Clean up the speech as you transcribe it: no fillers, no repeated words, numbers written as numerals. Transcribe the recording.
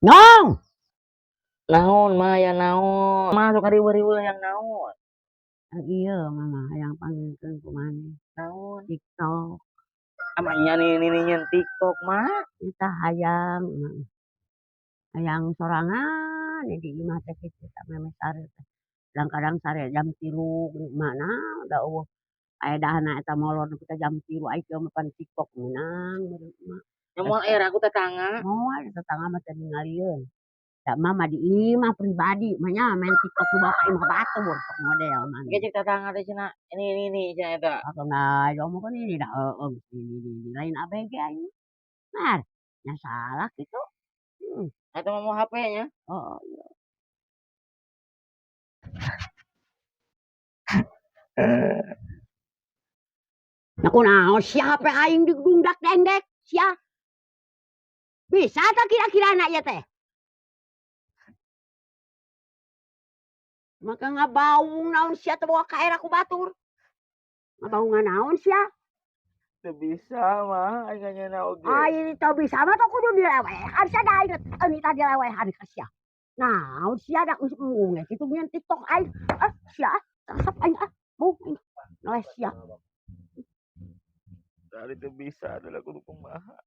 Nong. Naon, Ma, ya naon? Ma sok riweuh-riweuh yang naon? Iya, Mama hayang panggilkeun ku maneh. Naon? TikTok. Amanya nih nih nyieun TikTok, Ma. Eta hayang, hayang sorangan di imah teh kitu tah memeh sare teh. Kadang-kadang sare jam 3 mana da euweuh paedahna eta molor nepi ka jam 3, ai kieu mah pan TikTok meunang meureun mah. Nya moal era ku tetangga. Moal, tetangga mah teu ningalieun. Da mah di imah pribadi mah nya main TikTok dibawa ka imah batur sok model maneh. Ge cek tetangga teh cenah ini cenah eta. Atuh diomongkeun ini da heueuh ini lain ABG aing. Nah, nya salah kitu. Eta mah mau HP nya. Oh, iya. Nah, kunaon sia HP aing digdungdak dengdek sia? Bisa tah kira-kirana ieu teh? Maka ngabaung naon sia teh bawa ka era ku batur. Ngabaungan naon sia? Teu bisa, Mah, aing nganyana oge. Aing teu bisa mah teh kudu dilewehan sia da aing teh dilewehan ka sia. Naon sia da geus embung we kitu nyeun TikTok aing. Ah sia ah, resep aing ah. Bung aing ngeles sia. Tadi teu bisa adalah kudu kumaha.